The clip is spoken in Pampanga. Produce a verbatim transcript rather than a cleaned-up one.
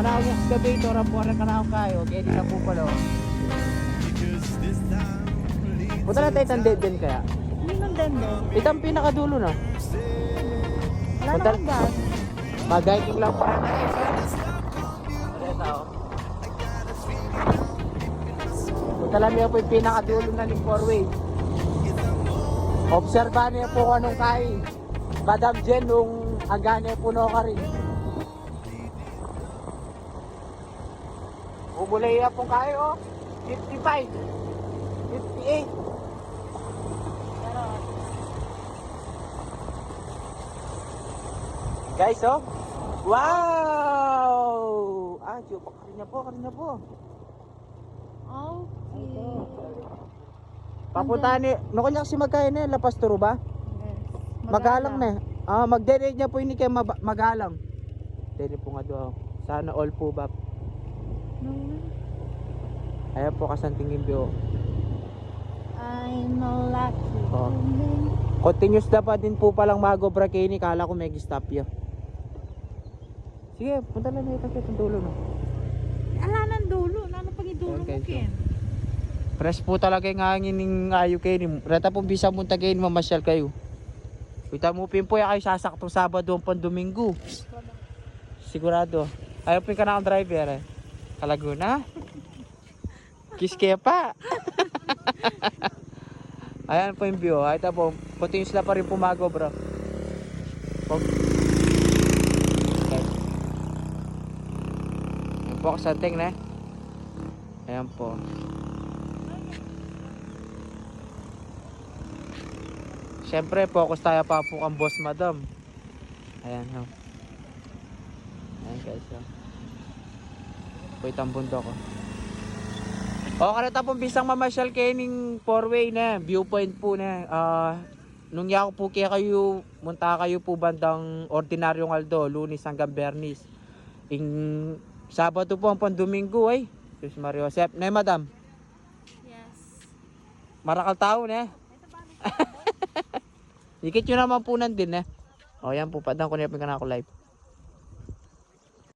Kanaku yung excavator, ang pora kanaku kayu. Kaya di na po pala, oh. Punta na tayo itang dead end kaya. Hindi man dead end. Itang pinakadulo na. Wala Punta naman daan. Mag-hiking lang po. Punta lang niya po yung pinakadulo na ni four-way. Obserbahan niya po kung anong kayi. Madam Jen, nung angga niya po no ka rin. Umulay na po kayo, oh. Fifty-five. Fifty-eight. Guys, oh. Wow! Ah, tiyo, karin niya po, karin niya po. Okay. Papunta ni, no kanya kasi magkain eh, La Paz Turu ba? Yes. Magalang na eh. Ah, magdedate niya po ini kay maba- Magalang. Dede po nga doon. Sana all po ba? No. Ayan po, kasanting yung view. I'm a lucky Oh. woman. Continuous na pa din po palang mag-obra kay ini. Kala ko may stop ya. Sige, punta lang na itang kitang dulo, no? Ala nang dulo. Nanu pang idulo Okay, mo, so, Ken? Fresh po talaga yung hangin ning ayu kayu. Reta pong bisa munta kayu, mamasyal kayu. Kita mo pin po, ya kayu sasaktong Sabado ampong Domingo. Sigurado. Ayaw po yung kanakang driver, eh. Kalaguna. Kiss kaya pa. Ayan po yung view. Ay, ito po. Continuous la pa rin po mag-obra. Pag- Ayan. Ayan po, kasanting na. Ayan po. Siyempre, focus tayo pa po kang boss, madam. Ayan, ho. Ayan, guys, ho. Puwit ang bundok, oh. O, kareta pong bisang mamasyal kayu ning four-way na, viewpoint po na. Ah, nung yaku po kaya kayu, munta kayu po bandang ordinaryong aldo, Lunes hanggang Biyernes. Ing Sabado po ampong Domingo, ay. Sus Maria Josep. Ne, madam? Yes. Marakal tau, ne? Ikit yu naman po nandin, eh. O, yan po. Padang ku ne pin kanaku live.